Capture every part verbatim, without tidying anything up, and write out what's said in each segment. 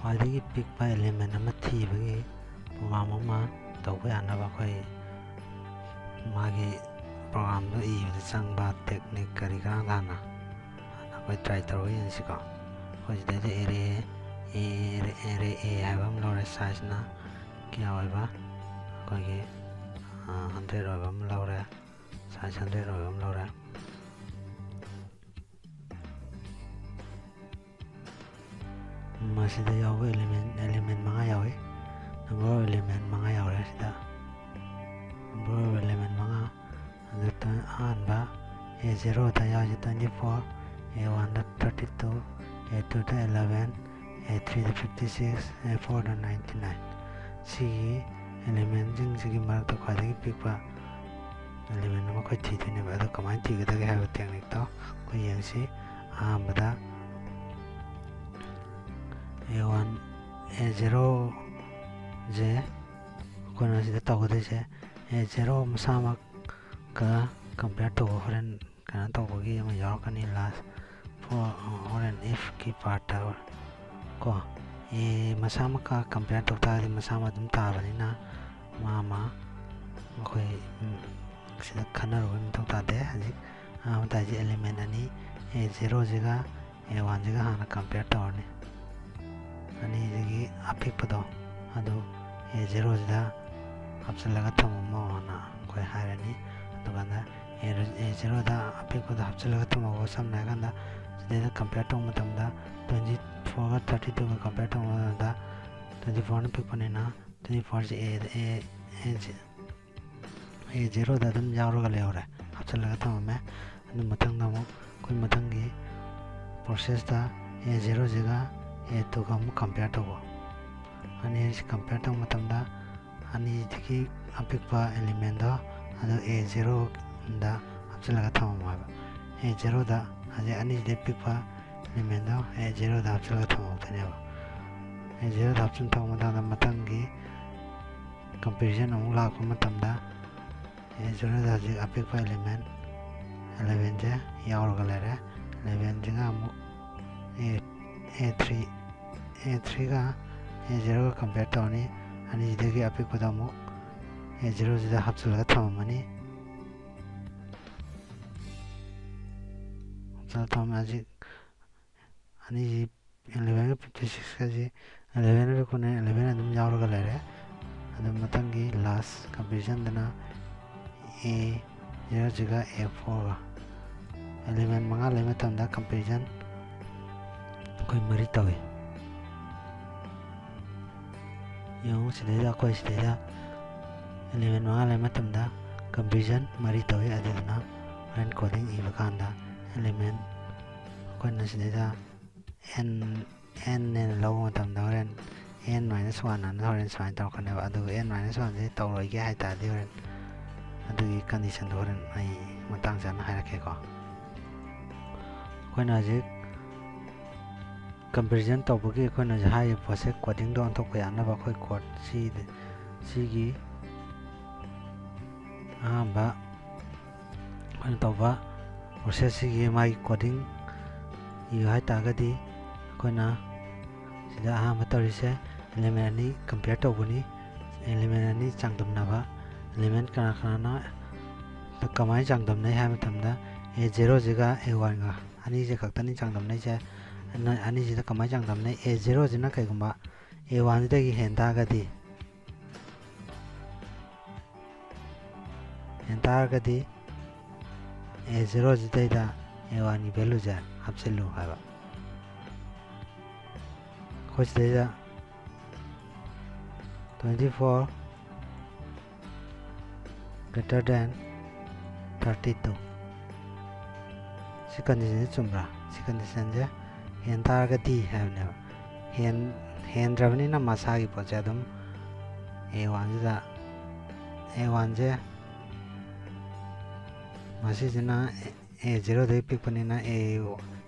ꯈ꯭ꯋꯥꯏꯗꯒꯤ ꯄꯤꯛꯄ element ꯑꯃ ꯊꯤꯕꯒꯤ program ꯑꯃ ꯇꯧꯕ ꯌꯥꯅꯕ ꯑꯩꯈꯣꯏ ꯃꯥꯒꯤ programꯗꯣ ꯏꯕꯗ ꯆꯪꯕ technique ꯀꯔꯤ ꯀꯔꯥ ꯍꯥꯟꯅ ꯑꯩꯈꯣꯏ try ꯇꯧꯔꯒ ꯌꯦꯡꯁꯤꯀꯣ꯫ ꯑꯩꯈꯣꯏ ꯁꯤꯗꯩꯗ array A, array A ꯍꯥꯏꯕ ꯑꯃ ꯂꯧꯔꯦ, sizeꯅ ꯀꯌꯥ ꯑꯣꯏꯕ? ꯑꯩꯈꯣꯏꯒꯤ hundred ꯑꯣꯏꯕ ꯑꯃ ꯂꯧꯔꯦ, size hundred ꯑꯣꯏꯕ ꯑꯃ ꯂꯧꯔꯦ꯫ ꯃꯁꯤꯗ ꯌꯥꯎꯕ element element ꯃꯉꯥ ꯌꯥꯎꯏ꯫ Number of element ꯃꯉꯥ ꯌꯥꯎꯔꯦ ꯁꯤꯗ꯫ Number of element ꯃꯉꯥ꯫ ꯑꯗꯨꯗ ꯑꯍꯥꯟꯕ A zeroꯗ ꯌꯥꯎꯔꯤꯁꯦ twenty four, A oneꯗ thirty two, A twoꯗ eleven, A threeꯗ fifty six, A fourꯗ ninety nine꯫ ꯁꯤꯒꯤ elementꯁꯤꯡꯁꯤꯒꯤ ꯃꯔꯛꯇ ꯈ꯭ꯋꯥꯏꯗꯒꯤ ꯄꯤꯛꯄ element ꯑꯃ ꯑꯩꯈꯣꯏ ꯊꯤꯗꯣꯏꯅꯦꯕ꯫ ꯑꯗꯣ ꯀꯃꯥꯏꯅ ꯊꯤꯒꯗꯒꯦ ꯍꯥꯏꯕ techniqueꯇꯣ ꯑꯩꯈꯣꯏ ꯌꯦꯡꯁꯤ꯫ ꯑꯍꯥꯟꯕꯗ A one, A zeroꯁꯦ ꯑꯩꯈꯣꯏꯅ ꯁꯤꯗ ꯇꯧꯒꯗꯣꯏꯁꯦ, A zero ꯃꯁꯥꯃꯛꯀ compare ꯇꯧꯕ ꯍꯣꯔꯦꯟ ꯀꯩꯅꯣ ꯇꯧꯕꯒꯤ ꯑꯃ ꯌꯥꯎꯔꯛꯀꯅꯤ last꯫ ꯍꯣꯔꯦꯟ ifꯀꯤ partꯇ ꯀꯣ꯫ A ꯃꯁꯥꯃꯛꯀ compare ꯇꯧ ꯇꯥꯔꯗꯤ ꯃꯁꯥꯃꯛ ꯑꯗꯨꯝ ꯇꯥꯕꯅꯤꯅ ꯃꯥ ꯑꯃ ꯑꯩꯈꯣꯏ ꯁꯤꯗ ꯈꯟꯅꯔꯨꯕꯒꯤ ꯃꯊꯧ ꯇꯥꯗꯦ꯫ ꯍꯧꯖꯤꯛ ꯑꯍꯥꯟꯕ ꯇꯥꯏꯁꯦ element ꯑꯅꯤ, A zeroꯁꯤꯒ A oneꯁꯤꯒ ꯍꯥꯟꯅ compare ꯇꯧꯔꯅꯤ꯫ ꯑꯅꯤꯁꯤꯒꯤ ꯑꯄꯤꯛꯄꯗꯣ ꯑꯗꯨ A zeroꯁꯤꯗ ꯍꯥꯞꯆꯤꯜꯂꯒ ꯊꯝꯃꯝꯃꯣꯅ ꯑꯩꯈꯣꯏ ꯍꯥꯏꯔꯅꯤ꯫ ꯑꯗꯨꯀꯥꯟꯗ A zeroꯗ ꯑꯄꯤꯛꯄꯗꯣ ꯍꯥꯞꯆꯤꯜꯂꯒ ꯊꯝꯃꯒ, ꯁꯝꯅ ꯍꯥꯏꯔꯀꯥꯟꯗ ꯁꯤꯗꯩꯗ compare ꯇꯧꯕ ꯃꯇꯝꯗ twenty fourꯒ thirty twoꯒ compare ꯇꯧꯕ ꯃꯇꯝꯗ twenty fourꯅ ꯄꯤꯛꯄꯅꯤꯅ twenty fourꯁꯦ A, A, A, A zeroꯗ ꯑꯗꯨꯝ ꯌꯥꯎꯔꯒ ꯂꯩꯍꯧꯔꯦ, ꯍꯥꯞꯆꯤꯜꯂꯒ ꯊꯝꯃꯝꯃꯦ꯫ ꯑꯗꯨ ꯃꯊꯪꯗ ꯑꯃꯨꯛ ꯑꯩꯈꯣꯏ ꯃꯊꯪꯒꯤ processꯇ A zeroꯁꯤꯒ A twoꯒ ꯑꯃꯨꯛ compare ꯇꯧꯕ꯫ ꯑꯅꯤꯁꯤ compare ꯇꯧꯕ ꯃꯇꯝꯗ ꯑꯅꯤꯗꯒꯤ ꯑꯄꯤꯛꯄ elementꯗꯣ ꯑꯗꯨ A zeroꯗ ꯍꯥꯞꯆꯤꯜꯂꯒ ꯊꯝꯃꯝꯃꯣ ꯍꯥꯏꯕ꯫ A zeroꯗ ꯍꯧꯖꯤꯛ ꯑꯅꯤꯁꯤꯗꯒꯤ ꯄꯤꯛꯄ elementꯗꯣ A zeroꯗ ꯍꯥꯞꯆꯤꯜꯂꯒ ꯊꯝꯍꯧꯗꯣꯏꯅꯦꯕ꯫ A zeroꯗ ꯍꯥꯞꯆꯤꯟ ꯊꯝꯕ ꯃꯇꯝꯗ ꯃꯊꯪꯒꯤ comparison ꯑꯃꯨꯛ ꯂꯥꯛꯄ ꯃꯇꯝꯗ A zeroꯗ ꯍꯧꯖꯤꯛ ꯑꯄꯤꯛꯄ element elevenꯁꯦ ꯌꯥꯎꯔꯒ ꯂꯩꯔꯦ꯫ Elevenꯁꯤꯒ ꯑꯃꯨꯛ A, A three, A threeꯒ A zeroꯒ compare ꯇꯧꯔꯅꯤ꯫ ꯑꯅꯤꯁꯤꯗꯒꯤ ꯑꯄꯤꯛꯄꯗ ꯑꯃꯨꯛ A zeroꯁꯤꯗ ꯍꯥꯞꯆꯤꯜꯂꯒ ꯊꯝꯃꯝꯃꯅꯤ꯫ ꯍꯥꯞꯆꯤꯜꯂꯒ ꯊꯝꯃꯦ꯫ ꯍꯧꯖꯤꯛ ꯑꯅꯤꯁꯤ elevenꯒ fifty sixꯀꯁꯤ eleven ꯑꯄꯤꯛꯄꯅꯦ, eleven ꯑꯗꯨꯝ ꯌꯥꯎꯔꯒ ꯂꯩꯔꯦ꯫ ꯑꯗꯨ ꯃꯊꯪꯒꯤ last comparisonꯗꯅ A zeroꯁꯤꯒ A fourꯒ element ꯃꯉꯥ ꯂꯩ ꯃꯇꯝꯗ comparison ꯑꯩꯈꯣꯏ ꯃꯔꯤ ꯇꯧꯏ꯫ ꯌꯦꯡꯉꯨ, ꯁꯤꯗꯩꯗ ꯑꯩꯈꯣꯏ ꯁꯤꯗꯩꯗ element ꯃꯉꯥ ꯂꯩ ꯃꯇꯝꯗ comparison ꯃꯔꯤ ꯇꯧꯏ꯫ ꯑꯗꯨꯗꯨꯅ ꯍꯣꯔꯦꯟ coding ꯏꯕ ꯀꯥꯟꯗ element ꯑꯩꯈꯣꯏꯅ ꯁꯤꯗꯩꯗ n n ꯍꯥꯏꯅ ꯂꯧꯕ ꯃꯇꯝꯗ ꯍꯣꯔꯦꯟ n minus one ꯑꯅ ꯍꯣꯔꯦꯟ ꯁꯨꯃꯥꯏꯅ ꯇꯧꯔꯛꯀꯅꯦꯕ꯫ ꯑꯗꯨꯒ n minus oneꯁꯦ ꯇꯧꯔꯣꯏꯒꯦ ꯍꯥꯏ ꯇꯥꯔꯗꯤ ꯍꯣꯔꯦꯟ ꯑꯗꯨꯒꯤ conditionꯗꯣ ꯍꯣꯔꯦꯟ ꯑꯩ ꯃꯇꯥꯡ ꯆꯥꯅ ꯍꯥꯏꯔꯛꯀꯦꯀꯣ꯫ ꯑꯩꯈꯣꯏꯅ ꯍꯧꯖꯤꯛ comparison ꯇꯧꯕꯒꯤ ꯑꯩꯈꯣꯏꯅ ꯍꯧꯖꯤꯛ ꯍꯥꯏꯔꯤꯕ ꯄꯣꯠꯁꯦ codingꯗꯣ ꯑꯣꯟꯊꯣꯛꯄ ꯌꯥꯅꯕ ꯑꯩꯈꯣꯏ code ꯁꯤꯗ, ꯁꯤꯒꯤ ꯑꯍꯥꯟꯕ ꯑꯩꯈꯣꯏꯅ ꯇꯧꯕ processꯁꯤꯒꯤ ꯃꯥꯒꯤ coding ꯏꯌꯨ ꯍꯥꯏ ꯇꯥꯔꯒꯗꯤ ꯑꯩꯈꯣꯏꯅ ꯁꯤꯗ ꯑꯍꯥꯟꯕ ꯇꯧꯔꯤꯁꯦ element ꯑꯅꯤ compare ꯇꯧꯕꯅꯤ꯫ Element ꯑꯅꯤ ꯆꯥꯡꯗꯝꯅꯕ꯫ Element ꯀꯅꯥ ꯀꯅꯥꯅ ꯀꯃꯥꯏꯅ ꯆꯥꯡꯗꯝꯅꯩ ꯍꯥꯏꯕ ꯃꯇꯝꯗ A zeroꯁꯤꯒ A oneꯒ ꯑꯅꯤꯁꯦ ꯈꯛꯇꯅꯤ ꯆꯥꯡꯗꯝꯅꯩꯁꯦ꯫ ꯑꯅ-, ꯑꯅꯤꯁꯤꯗ ꯀꯃꯥꯏꯅ ꯆꯥꯡꯗꯝꯅꯩ? A zeroꯁꯤꯅ ꯀꯩꯒꯨꯝꯕ A oneꯁꯤꯗꯒꯤ ꯍꯦꯟ ꯇꯥꯔꯒꯗꯤ, ꯍꯦꯟ ꯇꯥꯔꯒꯗꯤ A zeroꯁꯤꯗꯩꯗ A oneꯒꯤ valueꯁꯦ ꯍꯥꯞꯆꯤꯜꯂꯨ ꯍꯥꯏꯕ꯫ ꯑꯩꯈꯣꯏ ꯁꯤꯗꯩꯗ twenty four greater than thirty two꯫ ꯁꯤ conditionꯁꯦ ꯆꯨꯝꯕ꯭ꯔꯥ? ꯁꯤ conditionꯁꯦ ꯍꯦꯟ ꯇꯥꯔꯒꯗꯤ ꯍꯥꯏꯕꯅꯦꯕ꯫ ꯍꯦꯟ-, ꯍꯦꯟꯗ꯭ꯔꯕꯅꯤꯅ ꯃꯁꯥꯒꯤ ꯄꯣꯠꯁꯦ ꯑꯗꯨꯝ A oneꯁꯤꯗ, A oneꯁꯦ ꯃꯁꯤꯁꯤꯅ A zeroꯗꯒꯤ ꯄꯤꯛꯄꯅꯤꯅ A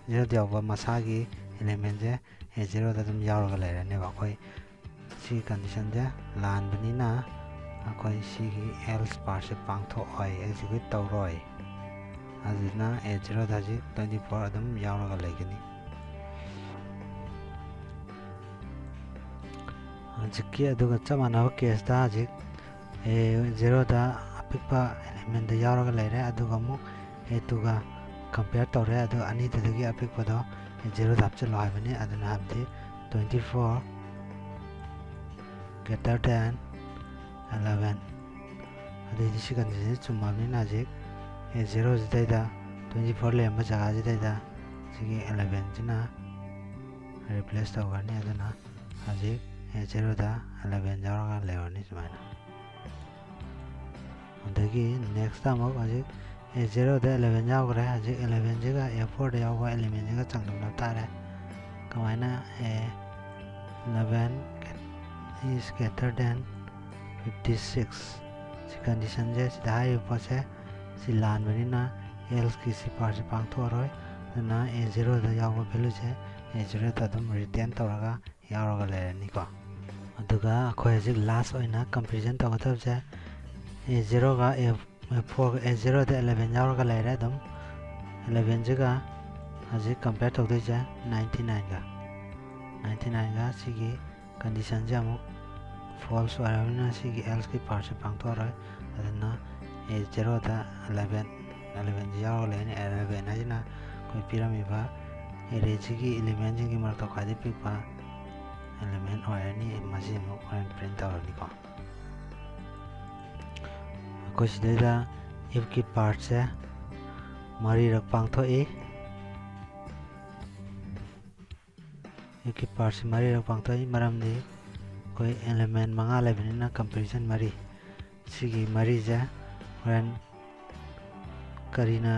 zeroꯗ ꯌꯥꯎꯕ ꯃꯁꯥꯒꯤ elementꯁꯦ A zeroꯗ ꯑꯗꯨꯝ ꯌꯥꯎꯔꯒ ꯂꯩꯔꯅꯦꯕ꯫ ꯑꯩꯈꯣꯏ ꯁꯤ conditionꯁꯦ ꯂꯥꯟꯕꯅꯤꯅ ꯑꯩꯈꯣꯏ ꯁꯤꯒꯤ else partꯁꯦ ꯄꯥꯡꯊꯣꯛꯑꯣꯏ, execute ꯇꯧꯔꯣꯏ꯫ ꯑꯗꯨꯗꯨꯅ A zeroꯗ ꯍꯧꯖꯤꯛ twenty four ꯑꯗꯨꯝ ꯌꯥꯎꯔꯒ ꯂꯩꯒꯅꯤ꯫ ꯍꯧꯖꯤꯛꯀꯤ ꯑꯗꯨꯒ ꯆꯞ ꯃꯥꯟꯅꯕ ꯀꯦꯁꯇ ꯍꯧꯖꯤꯛ ꯑꯦ ꯖꯦꯔꯣꯗ ꯑꯄꯤꯛꯄ ꯑꯦꯂꯤꯃꯦꯟꯗ ꯌꯥꯎꯔꯒ ꯂꯩꯔꯦ, ꯑꯗꯨꯒ ꯑꯃꯨꯛ ꯑꯦ ꯇꯨꯒ ꯀꯝꯄꯤꯌꯔ ꯇꯧꯔꯦ, ꯑꯗꯨ ꯑꯅꯤꯗꯨꯗꯒꯤ ꯑꯄꯤꯛꯄꯗꯣ ꯑꯦ ꯖꯦꯔꯣꯗ ꯍꯥꯞꯆꯤꯜꯂꯣ ꯍꯥꯏꯕꯅꯤ꯫ ꯑꯗꯨꯅ ꯍꯥꯏꯕꯗꯤ twenty four greater than eleven, ꯑꯗꯩꯗꯤ ꯁꯤ ꯀꯟꯗꯤꯁꯟꯁꯤ ꯆꯨꯝꯃꯕꯅꯤꯅ ꯍꯧꯖꯤꯛ ꯑꯦ ꯖꯦꯔꯣꯁꯤꯗꯩꯗ twenty four ꯂꯩꯔꯝꯕ ꯖꯒꯥꯁꯤꯗꯩꯗ ꯁꯤꯒꯤ ꯑꯦꯂꯦꯚꯦꯟꯁꯤꯅ ꯔꯤꯄ꯭ꯂꯦꯁ ꯇꯧꯈ꯭ꯔꯅꯤ꯫ ꯑꯗꯨꯅ ꯍꯧꯖꯤꯛ ꯑꯦ ꯖꯦꯔꯣꯗ ꯑꯦꯂꯦꯚꯦꯟ ꯌꯥꯎꯔꯒ ꯂꯩꯔꯅꯤ ꯁꯨꯃꯥꯏꯅ꯫ ꯑꯗꯒꯤ ꯅꯦꯛꯁꯇ ꯑꯃꯨꯛ ꯍꯧꯖꯤꯛ ꯑꯦ ꯖꯦꯔꯣꯗ ꯑꯦꯂꯦꯚꯦꯟ ꯌꯥꯎꯈ꯭ꯔꯦ꯫ ꯍꯧꯖꯤꯛ ꯑꯦꯂꯦꯚꯦꯟꯁꯤꯒ ꯑꯦ ꯐꯣꯔꯗ ꯌꯥꯎꯕ ꯑꯦꯂꯦꯚꯦꯟꯁꯤꯒ ꯆꯥꯡꯗꯝꯅꯕ ꯇꯥꯔꯦ꯫ ꯀꯃꯥꯏꯅ? ꯑꯦ eleven is greater than fifty six꯫ ꯁꯤ ꯀꯟꯗꯤꯁꯟꯁꯦ, ꯁꯤꯗ ꯍꯥꯏꯔꯤꯕ ꯄꯣꯠꯁꯦ ꯁꯤ ꯂꯥꯟꯕꯅꯤꯅ ꯑꯦꯜꯁꯀꯤ ꯁꯤ ꯄꯥꯔꯠꯁꯦ ꯄꯥꯡꯊꯣꯛꯑꯔꯣꯏ꯫ ꯑꯗꯨꯅ ꯑꯦ ꯖꯦꯔꯣꯗ ꯌꯥꯎꯕ ꯚꯦꯂꯨꯁꯦ ꯑꯦ ꯖꯦꯔꯣꯗ ꯑꯗꯨꯝ ꯔꯤꯇꯦꯟ ꯇꯧꯔꯒ ꯌꯥꯎꯔꯒ ꯂꯩꯔꯅꯤꯀꯣ꯫ ꯑꯗꯨꯒ ꯑꯩꯈꯣꯏ ꯍꯧꯖꯤꯛ ꯂꯥꯁ ꯑꯣꯏꯅ ꯀꯝꯄꯦꯔꯤꯖꯟ ꯇꯧꯒꯗꯕꯁꯦ ꯑꯦ ꯖꯦꯔꯣꯒ ꯑꯦ ꯐꯣꯔꯒ, ꯑꯦ ꯖꯦꯔꯣꯗ ꯑꯦꯂꯦꯚꯦꯟ ꯌꯥꯎꯔꯒ ꯂꯩꯔꯦ꯫ ꯑꯗꯨꯝ ꯑꯦꯂꯦꯚꯦꯟꯁꯤꯒ ꯍꯧꯖꯤꯛ ꯀꯝꯄꯤꯌꯔ ꯇꯧꯗꯣꯏꯁꯦ ninety nineꯒ꯫ ninety nineꯒ ꯁꯤꯒꯤ ꯀꯟꯗꯤꯁꯟꯁꯦ ꯑꯃꯨꯛ ꯐꯣꯜꯁ ꯑꯣꯏꯔꯕꯅꯤꯅ ꯁꯤꯒꯤ ꯑꯦꯜꯁꯀꯤ ꯄꯥꯔꯠꯁꯦ ꯄꯥꯡꯊꯣꯛꯑꯔꯣꯏ꯫ ꯑꯗꯨꯅ ꯑꯦ ꯖꯦꯔꯣꯗ ꯑꯦꯂꯦꯚꯦꯟ, ꯑꯦꯂꯦꯚꯦꯟꯁꯤ ꯌꯥꯎꯔꯒ ꯂꯩꯔꯅꯤ꯫ ꯑꯦꯂꯦꯚꯦꯟ ꯍꯥꯏꯁꯤꯅ ꯑꯩꯈꯣꯏ ꯄꯤꯔꯝꯃꯤꯕ ꯑꯦꯔꯦꯁꯤꯒꯤ ꯏꯂꯤꯃꯦꯟꯁꯤꯡꯒꯤ ꯃꯔꯛꯇ ꯈ꯭ꯋꯥꯏꯗꯒꯤ ꯄꯤꯛꯄ ꯑꯦꯂꯤꯃꯦꯟ ꯑꯣꯏꯔꯅꯤ꯫ ꯃꯁꯤ ꯑꯃꯨꯛ ꯍꯣꯔꯦꯟ ꯄ꯭ꯔꯤꯟ ꯇꯧꯔꯅꯤꯀꯣ꯫ ꯑꯩꯈꯣꯏ ꯁꯤꯗꯩꯗ ꯏꯐꯀꯤ ꯄꯥꯔꯠꯁꯦ ꯃꯔꯤꯔꯛ ꯄꯥꯡꯊꯣꯛꯏ꯫ ꯏꯐꯀꯤ ꯄꯥꯔꯠꯁꯤ ꯃꯔꯤꯔꯛ ꯄꯥꯡꯊꯣꯛꯏ, ꯃꯔꯝꯗꯤ ꯑꯩꯈꯣꯏ ꯑꯦꯂꯤꯃꯦꯟ ꯃꯉꯥ ꯂꯩꯕꯅꯤꯅ ꯀꯝꯄꯦꯔꯤꯖꯟ ꯃꯔꯤ꯫ ꯁꯤꯒꯤ ꯃꯔꯤꯁꯦ ꯍꯣꯔꯦꯟ ꯀꯔꯤꯅ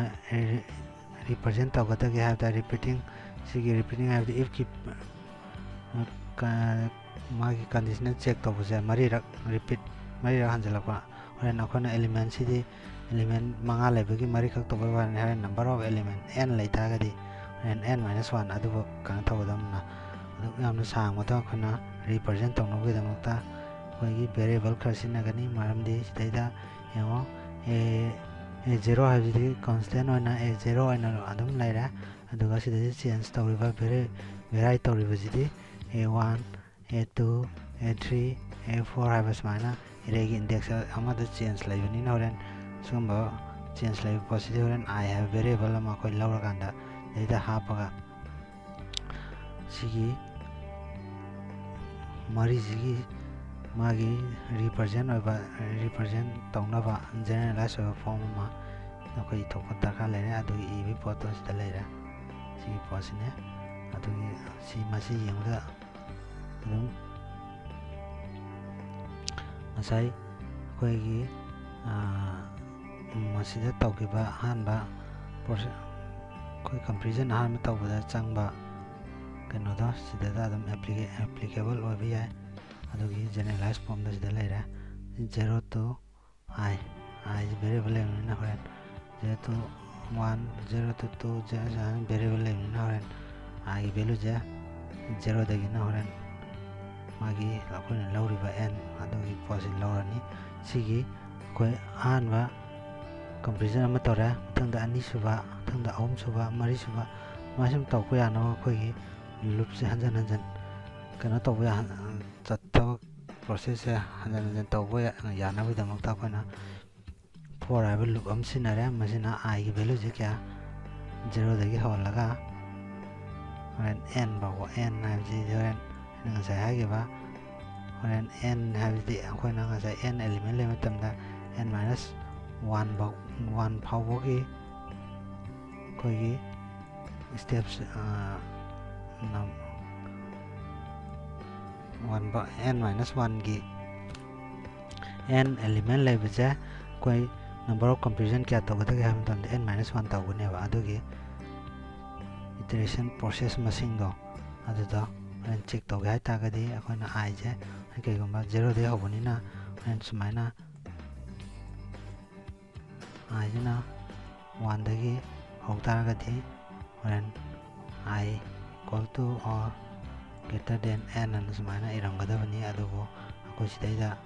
ꯔꯤꯄ꯭ꯔꯖꯦꯟ ꯇꯧꯒꯗꯒꯦ ꯍꯥꯏꯕꯗ, ꯔꯤꯄꯤꯇꯤꯡ, ꯁꯤꯒꯤ ꯔꯤꯄꯤꯇꯤꯡ ꯍꯥꯏꯕꯗꯤ ꯏꯐꯀꯤ ꯃꯥꯒꯤ ꯀꯟꯗꯤꯁꯅꯦꯜ ꯆꯦꯛ ꯇꯧꯕꯁꯦ ꯃꯔꯤꯔꯛ ꯔꯤꯄꯤꯠ, ꯃꯔꯤꯔꯛ ꯍꯟꯖꯤꯜꯂꯛꯄ꯫ ꯍꯣꯔꯦꯟ ꯑꯩꯈꯣꯏꯅ ꯑꯦꯂꯤꯃꯦꯟꯁꯤꯗꯤ ꯑꯦꯂꯤꯃꯦꯟ ꯃꯉꯥ ꯂꯩꯕꯒꯤ ꯃꯔꯤ ꯈꯛ ꯇꯧꯕꯩ ꯋꯥꯅꯤ꯫ ꯍꯣꯔꯦꯟ number of element n ꯂꯩ ꯇꯥꯔꯒꯗꯤ ꯍꯣꯔꯦꯟ n minus one ꯑꯗꯨꯕꯨ ꯀꯩꯅꯣ ꯇꯧꯒꯗꯕꯅꯤꯅ꯫ ꯑꯗꯨ ꯌꯥꯝꯅ ꯁꯥꯡꯕꯗꯣ ꯑꯩꯈꯣꯏꯅ ꯔꯤꯄ꯭ꯔꯖꯦꯟ ꯇꯧꯅꯕꯒꯤꯗꯃꯛꯇ ꯑꯩꯈꯣꯏꯒꯤ ꯚꯦꯔꯤꯌꯦꯕꯜ ꯈꯔ ꯁꯤꯖꯤꯟꯅꯒꯅꯤ꯫ ꯃꯔꯝꯗꯤ ꯁꯤꯗꯩꯗ ꯌꯦꯡꯉꯣ, ꯑꯦ ꯑꯦ ꯖꯦꯔꯣ ꯍꯥꯏꯕꯁꯤꯗꯤ ꯀꯣꯟꯁꯇꯦꯟ ꯑꯣꯏꯅ ꯑꯦ ꯖꯦꯔꯣ ꯑꯣꯏꯅ ꯑꯗꯨꯝ ꯂꯩꯔꯦ꯫ ꯑꯗꯨꯒ ꯁꯤꯗꯩꯗ ꯆꯦꯟꯖ ꯇꯧꯔꯤꯕ, ꯚꯦꯔꯤ ꯚꯦꯔꯥꯏ ꯇꯧꯔꯤꯕꯁꯤꯗꯤ A one, A two, A three, A four ꯍꯥꯏꯕ ꯁꯨꯃꯥꯏꯅ arrayꯒꯤ index ꯑꯃꯗ change ꯂꯩꯕꯅꯤꯅ ꯍꯣꯔꯦꯟ ꯁꯤꯒꯨꯝꯕ change ꯂꯩꯕ ꯄꯣꯠꯁꯤꯗꯤ ꯍꯣꯔꯦꯟ I ꯍꯥꯏꯕ variable ꯑꯃ ꯑꯩꯈꯣꯏ ꯂꯧꯔꯀꯥꯟꯗ ꯁꯤꯗꯩꯗ ꯍꯥꯞꯄꯒ ꯁꯤꯒꯤ ꯃꯔꯤꯁꯤꯒꯤ ꯃꯥꯒꯤ represent ꯑꯣꯏꯕ, represent ꯇꯧꯅꯕ, generalize ꯑꯣꯏꯕ form ꯑꯃ ꯑꯩꯈꯣꯏ ꯏꯊꯣꯛꯄ ꯗꯔꯀꯥꯔ ꯂꯩꯔꯦ꯫ ꯑꯗꯨꯒꯤ ꯏꯕꯒꯤ ꯄꯣꯠꯇꯣ ꯁꯤꯗ ꯂꯩꯔꯦ꯫ ꯁꯤꯒꯤ ꯄꯣꯠꯁꯤꯅꯦ꯫ ꯑꯗꯨꯒꯤ ꯁꯤ, ꯃꯁꯤ ꯌꯦꯡꯕꯗ ꯑꯗꯨꯝ ꯉꯁꯥꯏ ꯑꯩꯈꯣꯏꯒꯤ, ꯑꯥ, ꯃꯁꯤꯗ ꯇꯧꯈꯤꯕ ꯑꯍꯥꯟꯕ process, ꯑꯩꯈꯣꯏ comparison ꯑꯍꯥꯟꯕ ꯇꯧꯕꯗ ꯆꯪꯕ ꯀꯩꯅꯣꯗꯣ ꯁꯤꯗ ꯑꯗꯨꯝ applica-, applicable ꯑꯣꯏꯕ ꯌꯥꯏ꯫ ꯑꯗꯨꯒꯤ generalize formꯗ ꯁꯤꯗ ꯂꯩꯔꯦ꯫ Zero to I, I ꯁꯤ variable ꯂꯩꯕꯅꯤꯅ ꯍꯣꯔꯦꯟ zero to one, zero to two, zero variable ꯂꯩꯕꯅꯤꯅ ꯍꯣꯔꯦꯟ I ꯒꯤ valueꯁꯦ zeroꯗꯒꯤꯅ ꯍꯣꯔꯦꯟ ꯃꯥꯒꯤ ꯑꯩꯈꯣꯏꯅ ꯂꯧꯔꯤꯕ n ꯑꯗꯨꯒꯤ ꯄꯣꯠꯁꯤ ꯂꯧꯔꯅꯤ꯫ ꯁꯤꯒꯤ ꯑꯩꯈꯣꯏ ꯑꯍꯥꯟꯕ comparison ꯑꯃ ꯇꯧꯔꯦ, ꯃꯊꯪꯗ ꯑꯅꯤꯁꯨꯕ, ꯃꯊꯪꯗ ꯑꯍꯨꯝꯁꯨꯕ, ꯃꯔꯤꯁꯨꯕ, ꯁꯨꯃꯥꯏꯅ ꯁꯨꯝ ꯇꯧꯕ ꯌꯥꯅꯕ ꯑꯩꯈꯣꯏꯒꯤ loopꯁꯦ ꯍꯟꯖꯟ ꯍꯟꯖꯟ ꯀꯩꯅꯣ ꯇꯧꯕ ꯌꯥ-, ꯆꯠꯊꯕ processꯁꯦ ꯍꯟꯖꯟ ꯍꯟꯖꯟ ꯇꯧꯕ ꯌꯥ-, ꯌꯥꯅꯕꯒꯤꯗꯃꯛꯇ ꯑꯩꯈꯣꯏꯅ for ꯍꯥꯏꯕ loop ꯑꯃ ꯁꯤꯖꯤꯟꯅꯔꯦ꯫ ꯃꯁꯤꯅ I ꯒꯤ valueꯁꯦ ꯀꯌꯥ? Zeroꯗꯒꯤ ꯍꯧꯍꯜꯂꯒ ꯍꯣꯔꯦꯟ n ꯐꯥꯎꯕ, n ꯍꯥꯏꯕꯁꯤꯗꯤ ꯍꯣꯔꯦꯟ ꯑꯩꯅ ꯉꯁꯥꯏ ꯍꯥꯏꯈꯤꯕ ꯍꯣꯔꯦꯟ n ꯍꯥꯏꯕꯁꯤꯗꯤ ꯑꯩꯈꯣꯏꯅ ꯉꯁꯥꯏ n element ꯂꯩꯕ ꯃꯇꯝꯗ n minus one ꯐꯥꯎ, one ꯐꯥꯎꯕꯒꯤ ꯑꯩꯈꯣꯏꯒꯤ steps, ꯑꯥ, ꯅꯝ-, one ꯐꯥꯎ, n minus oneꯒꯤ n element ꯂꯩꯕꯁꯦ ꯑꯩꯈꯣꯏ number of comparison ꯀꯌꯥ ꯇꯧꯒꯗꯒꯦ ꯍꯥꯏꯕ ꯃꯇꯝꯗ n minus one ꯇꯧꯒꯅꯦꯕ꯫ ꯑꯗꯨꯒꯤ iteration process ꯃꯁꯤꯡꯗꯣ ꯑꯗꯨꯗꯣ ꯍꯣꯔꯦꯟ check ꯇꯧꯒꯦ ꯍꯥꯏ ꯇꯥꯔꯒꯗꯤ ꯑꯩꯈꯣꯏꯅ Iꯁꯦ ꯀꯩꯒꯨꯝꯕ zeroꯗꯒꯤ ꯍꯧꯕꯅꯤꯅ ꯍꯣꯔꯦꯟ ꯁꯨꯃꯥꯏꯅ Iꯁꯤꯅ oneꯗꯒꯤ ꯍꯧ ꯇꯥꯔꯒꯗꯤ ꯍꯣꯔꯦꯟ I equal to or greater than n ꯑꯅ ꯁꯨꯃꯥꯏꯅ ꯏꯔꯝꯒꯗꯕꯅꯤ꯫ ꯑꯗꯨꯕꯨ ꯑꯩꯈꯣꯏ ꯁꯤꯗꯩꯗ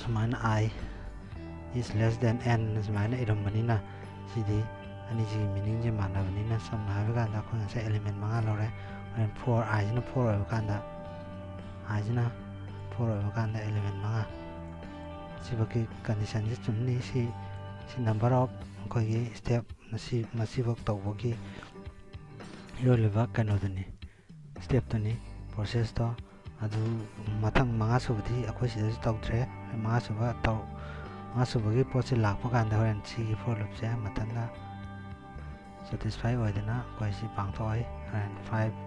ꯁꯨꯃꯥꯏꯅ I is less than n ꯁꯨꯃꯥꯏꯅ ꯏꯔꯝꯕꯅꯤꯅ ꯁꯤꯗꯤ ꯑꯅꯤꯁꯤꯒꯤ ꯃꯤꯅꯤꯡꯁꯦ ꯃꯥꯟꯅꯕꯅꯤꯅ, ꯁꯝꯅ ꯍꯥꯏꯕ ꯀꯥꯟꯗ ꯑꯩꯈꯣꯏ ꯉꯁꯥꯏ ꯑꯦꯂꯤꯃꯦꯟ ꯃꯉꯥ ꯂꯧꯔꯦ, ꯍꯣꯔꯦꯟ ꯐꯣꯔ, ꯑꯥꯏꯁꯤꯅ ꯐꯣꯔ ꯑꯣꯏꯕ ꯀꯥꯟꯗ, ꯑꯥꯏꯁꯤꯅ ꯐꯣꯔ ꯑꯣꯏꯕ ꯀꯥꯟꯗ ꯑꯦꯂꯤꯃꯦꯟ ꯃꯉꯥ, ꯁꯤꯐꯧꯒꯤ ꯀꯟꯗꯤꯁꯟꯁꯦ ꯆꯨꯝꯅꯤ꯫ ꯁꯤ, ꯁꯤ ꯅꯝꯕꯔ ꯑꯣꯐ ꯑꯩꯈꯣꯏꯒꯤ ꯁ꯭ꯇꯦꯞ ꯃꯁꯤ, ꯃꯁꯤꯐꯧ ꯇꯧꯕꯒꯤ ꯏꯔꯣꯜꯂꯤꯕ ꯀꯩꯅꯣꯗꯨꯅꯤ, ꯁ꯭ꯇꯦꯞꯇꯨꯅꯤ, ꯄ꯭ꯔꯣꯁꯦꯁꯇꯣ꯫ ꯑꯗꯨ ꯃꯊꯪ ꯃꯉꯥ ꯁꯨꯕꯗꯤ ꯑꯩꯈꯣꯏ ꯁꯤꯗꯁꯨ ꯇꯧꯗ꯭ꯔꯦ꯫ ꯃꯉꯥ ꯁꯨꯕ ꯇꯧ-, ꯃꯉꯥ ꯁꯨꯕꯒꯤ ꯄꯣꯠꯁꯦ ꯂꯥꯛꯄ ꯀꯥꯟꯗ ꯍꯣꯔꯦꯟ ꯁꯤꯒꯤ ꯐꯣꯔ ꯂꯨꯞꯁꯦ ꯃꯊꯟꯇ ꯁꯦꯇꯤꯁꯐꯥꯏ ꯑꯣꯏꯗꯅ ꯑꯩꯈꯣꯏ ꯁꯤ ꯄꯥꯡꯊꯣꯛꯑꯣꯏ꯫ ꯍꯣꯔꯦꯟ ꯐꯥꯏꯚ,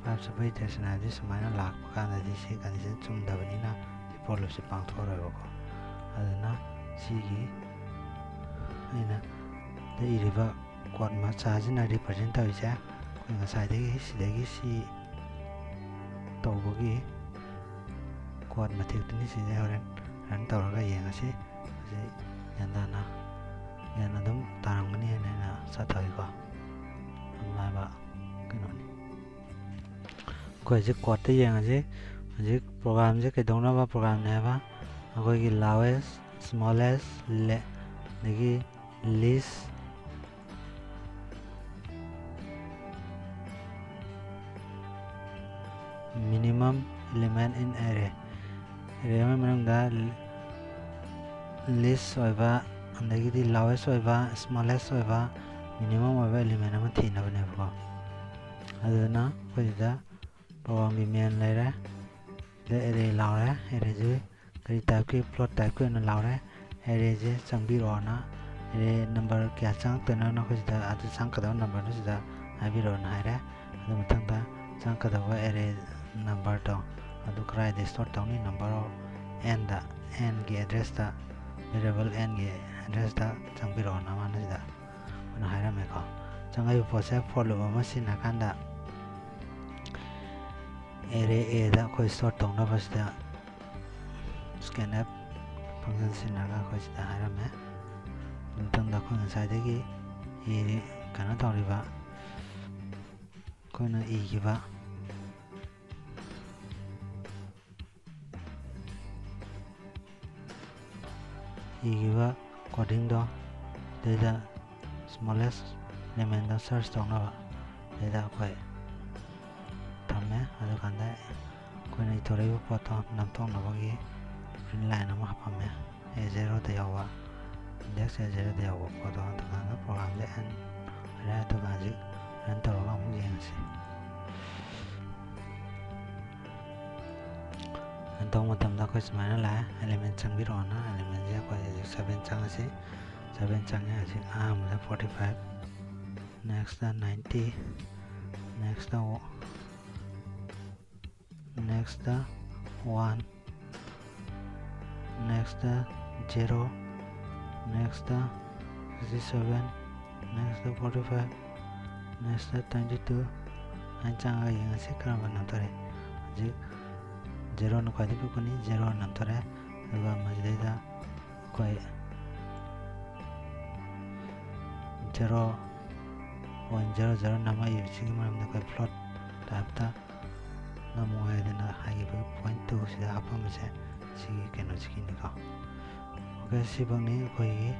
ꯐꯥꯏꯚ ꯁꯨꯕ ꯏꯇꯔꯦꯁꯟ ꯍꯥꯏꯕꯗꯤ ꯁꯨꯃꯥꯏꯅ ꯂꯥꯛꯄ ꯀꯥꯟꯗꯗꯤ ꯁꯤ ꯀꯟꯗꯤꯁꯟ ꯆꯨꯝꯗꯕꯅꯤꯅ ꯁꯤ ꯐꯣꯔ ꯂꯨꯞꯁꯦ ꯄꯥꯡꯊꯣꯛꯑꯔꯣꯏꯕꯀꯣ꯫ ꯑꯗꯨꯅ ꯁꯤꯒꯤ ꯑꯩꯅ ꯏꯔꯤꯕ ꯀꯣꯠ ꯃꯆꯥꯁꯤꯅ ꯔꯤꯄ꯭ꯔꯖꯦꯟ ꯇꯧꯔꯤꯁꯦ ꯑꯩꯈꯣꯏ ꯉꯁꯥꯏꯗꯒꯤ ꯁꯤꯗꯒꯤ ꯁꯤ ꯇꯧꯕꯒꯤ ꯀꯣꯠ ꯃꯇꯦꯛꯇꯨꯅꯤ꯫ ꯁꯤꯁꯦ ꯍꯣꯔꯦꯟ ꯔꯟ ꯇꯧꯔꯒ ꯌꯦꯡꯉꯁꯤ꯫ ꯁꯤ ꯒ꯭ꯌꯥꯟ ꯇꯥꯅ, ꯒ꯭ꯌꯥꯟ ꯑꯗꯨꯝ ꯇꯥꯔꯝꯒꯅꯤ ꯍꯥꯏꯅ ꯑꯩꯅ ꯆꯠꯊꯒꯦꯀꯣ꯫ ꯌꯥꯝ ꯂꯥꯏꯕ ꯀꯩꯅꯣꯅꯤ꯫ ꯑꯩꯈꯣꯏ ꯍꯧꯖꯤꯛ ꯀꯣꯠꯇ ꯌꯦꯡꯉꯁꯤ꯫ ꯍꯧꯖꯤꯛ ꯄ꯭ꯔꯣꯒꯥꯝꯁꯦ ꯀꯩꯗꯧꯅꯕ ꯄ꯭ꯔꯣꯒꯥꯝꯅꯦ ꯍꯥꯏꯕ, ꯑꯩꯈꯣꯏꯒꯤ ꯂꯥꯎꯋꯦꯁ, ꯁ꯭ꯃꯣꯂꯦꯁ, ꯑꯗꯒꯤ ꯂꯤꯁ, minimum element in array, array ꯑꯃꯒꯤ ꯃꯅꯨꯡꯗ ꯂꯤꯁ ꯑꯣꯏꯕ, ꯑꯗꯒꯤꯗꯤ ꯂꯥꯎꯋꯦꯁ ꯑꯣꯏꯕ, ꯁ꯭ꯃꯣꯂꯦꯁ ꯑꯣꯏꯕ, ꯃꯤꯅꯤꯃꯝ ꯑꯣꯏꯕ ꯑꯦꯂꯤꯃꯦꯟ ꯑꯃ ꯊꯤꯅꯕꯅꯦꯕꯀꯣ꯫ ꯑꯗꯨꯗꯨꯅ ꯑꯩꯈꯣꯏ ꯁꯤꯗ ꯄ꯭ꯔꯣꯒꯥꯝꯒꯤ ꯃꯦꯟ ꯂꯩꯔꯦ, ꯑꯗꯩ ꯑꯦꯔꯦ ꯂꯥꯎꯔꯦ꯫ ꯑꯦꯔꯦꯁꯤ ꯀꯔꯤ ꯇꯥꯏꯞꯀꯤ, ꯐ꯭ꯂꯣꯠ ꯇꯥꯏꯞꯀꯤ ꯑꯣꯏꯅ ꯂꯥꯎꯔꯦ꯫ ꯑꯦꯔꯦꯁꯦ ꯆꯪꯕꯤꯔꯛꯑꯣꯅ, ꯑꯦꯔꯦ ꯅꯝꯕꯔ ꯀꯌꯥ ꯆꯪꯉꯛꯇꯣꯏꯅꯣ ꯅꯈꯣꯏꯁꯤꯗ, ꯑꯗꯨ ꯆꯪꯉꯛꯀꯗꯕ ꯅꯝꯕꯔꯗꯨ ꯁꯤꯗ ꯍꯥꯏꯕꯤꯔꯛꯑꯣꯅ ꯍꯥꯏꯔꯦ꯫ ꯑꯗꯨ ꯃꯊꯪꯗ ꯆꯪꯉꯛꯀꯗꯕ ꯑꯦꯔꯦ ꯅꯝꯕꯔꯗꯣ ꯑꯗꯨ ꯀꯗꯥꯏꯗ ꯁ꯭ꯇꯣꯔ ꯇꯧꯅꯤ? ꯅꯝꯕꯔ ꯑꯣꯐ ꯑꯦꯟꯗ, ꯑꯦꯟꯒꯤ ꯑꯦꯗ꯭ꯔꯦꯁꯇ, ꯚꯦꯔꯤꯌꯦꯕꯜ ꯑꯦꯟꯒꯤ ꯑꯦꯗ꯭ꯔꯦꯁꯇ ꯆꯪꯕꯤꯔꯛꯑꯣꯅ ꯃꯥꯅ ꯁꯤꯗ ꯑꯩꯈꯣꯏꯅ ꯍꯥꯏꯔꯝꯃꯦꯀꯣ꯫ ꯆꯪꯉꯛꯏꯕ ꯄꯣꯠꯁꯦ ꯐꯣꯔ ꯂꯨꯞ ꯑꯃ ꯁꯤꯖꯤꯟꯅꯔꯀꯥꯟꯗ ꯑꯦꯔꯦ ꯑꯦꯗ ꯑꯩꯈꯣꯏ ꯁ꯭ꯇꯣꯔ ꯇꯧꯅꯕꯁꯤꯗ ꯁ꯭ꯀꯦꯟ ꯑꯦꯐ ꯐꯪꯁꯟ ꯁꯤꯖꯤꯟꯅꯔꯒ ꯑꯩꯈꯣꯏ ꯁꯤꯗ ꯍꯥꯏꯔꯝꯃꯦ꯫ ꯃꯊꯪꯗ ꯑꯩꯈꯣꯏ ꯉꯁꯥꯏꯗꯒꯤ ꯏꯔꯤ-, ꯀꯩꯅꯣ ꯇꯧꯔꯤꯕ, ꯑꯩꯈꯣꯏꯅ ꯏꯈꯤꯕ, ꯏꯈꯤꯕ ꯀꯣꯗꯤꯡꯗꯣ ꯑꯗꯨꯗ smallest elementꯗ search ꯇꯧꯅꯕ ꯁꯤꯗ ꯑꯩꯈꯣꯏ ꯊꯝꯃꯦ꯫ ꯑꯗꯨꯀꯥꯟꯗ ꯑꯩꯈꯣꯏꯅ ꯏꯊꯣꯔꯛꯏꯕ ꯄꯣꯠꯇꯣ ꯅꯝꯊꯣꯛꯅꯕꯒꯤ print line ꯑꯃ ꯍꯥꯞꯄꯝꯃꯦ꯫ A zeroꯗ ꯌꯥꯎꯕ, index A zeroꯗ ꯌꯥꯎꯕ ꯄꯣꯠꯇꯣ꯫ ꯑꯗꯨꯀꯥꯟꯗ programꯁꯦ end ꯑꯣꯏꯔꯦ꯫ ꯑꯗꯨꯒ ꯍꯧꯖꯤꯛ run ꯇꯧꯔꯒ ꯑꯃꯨꯛ ꯌꯦꯡꯉꯁꯤ꯫ Run ꯇꯧꯕ ꯃꯇꯝꯗ ꯑꯩꯈꯣꯏ ꯁꯨꯃꯥꯏꯅ ꯂꯥꯛꯑꯦ, element ꯆꯪꯕꯤꯔꯛꯑꯣꯅ꯫ Elementꯁꯦ ꯑꯩꯈꯣꯏ ꯍꯧꯖꯤꯛ seven ꯆꯪꯉꯁꯤ꯫ Seven ꯆꯪꯉꯦ꯫ ꯍꯧꯖꯤꯛ ꯑꯍꯥꯟꯕꯗ forty five, nextꯇ ninety, nextꯇ nextꯇ one, nextꯇ zero, nextꯇ sixty seven, nextꯇ forty five, nextꯇ twenty two꯫ ꯍꯥꯏꯅ ꯆꯪꯉꯒ ꯌꯦꯡꯉꯁꯤ ꯀꯔꯝꯕ ꯅꯝꯊꯔꯦ꯫ ꯍꯧꯖꯤꯛ zeroꯅ ꯈ꯭ꯋꯥꯏꯗꯒꯤ ꯄꯤꯛꯄꯅꯤ, zero ꯅꯝꯊꯔꯦ꯫ ꯑꯗꯨꯒ ꯃꯁꯤꯗꯩꯗ ꯑꯩꯈꯣꯏ zero point zero zero ꯅꯝꯃꯛꯏꯕꯁꯤꯒꯤ ꯃꯔꯝꯗ ꯑꯩꯈꯣꯏ float typeꯇ ꯅꯝꯃꯨ ꯍꯥꯏꯗꯅ ꯍꯥꯏꯈꯤꯕ point two ꯁꯤꯗ ꯍꯥꯞꯄꯝꯕꯁꯦ ꯁꯤꯒꯤ ꯀꯩꯅꯣꯁꯤꯒꯤꯅꯤꯀꯣ꯫ Okay, ꯁꯤꯐꯧꯅꯤ ꯑꯩꯈꯣꯏꯒꯤ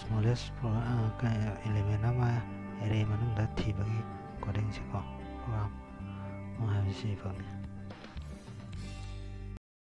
smallest pro-, ꯑ, ꯀ-, element ꯑꯃ array ꯃꯅꯨꯡꯗ ꯊꯤꯕꯒꯤ codingꯁꯦꯀꯣ, program ꯑꯃ ꯍꯥꯏꯕꯁꯤ ꯁꯤꯐꯧꯅꯤ꯫